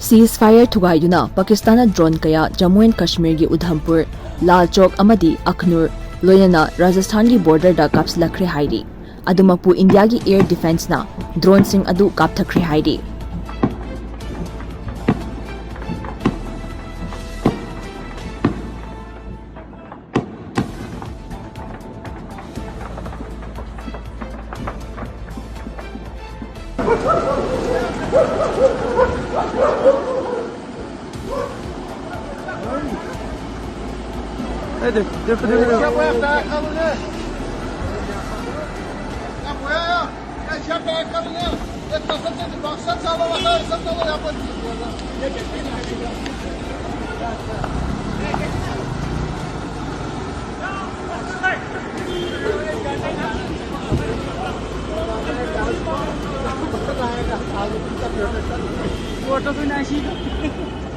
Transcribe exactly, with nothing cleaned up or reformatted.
Ceasefire ꯊꯨꯒꯥꯏꯗꯨꯅ ꯄꯥꯀꯤꯁꯇꯥꯟꯅ drone ꯀꯌꯥ Jammu and ꯀꯥꯁꯃꯤꯔꯒꯤ ꯎꯙꯝꯄꯨꯔ, ꯂꯥꯜ ꯆꯧꯛ ꯑꯃꯗꯤ ꯑꯈꯅꯨꯔ, ꯂꯣꯏꯅꯅ ꯔꯥꯖꯁꯊꯥꯟꯒꯤ borderꯗ ꯀꯥꯞꯁꯤꯜꯂꯛꯈ꯭ꯔꯦ ꯍꯥꯏꯔꯤ꯫ ꯑꯗꯨꯃꯛꯄꯨ ꯏꯟꯗꯤꯌꯥꯒꯤ air defenceꯅ droneꯁꯤꯡ ꯑꯗꯨ ꯀꯥꯞꯊꯈ꯭ꯔꯦ ꯍꯥꯏꯔꯤ꯫ Water to national.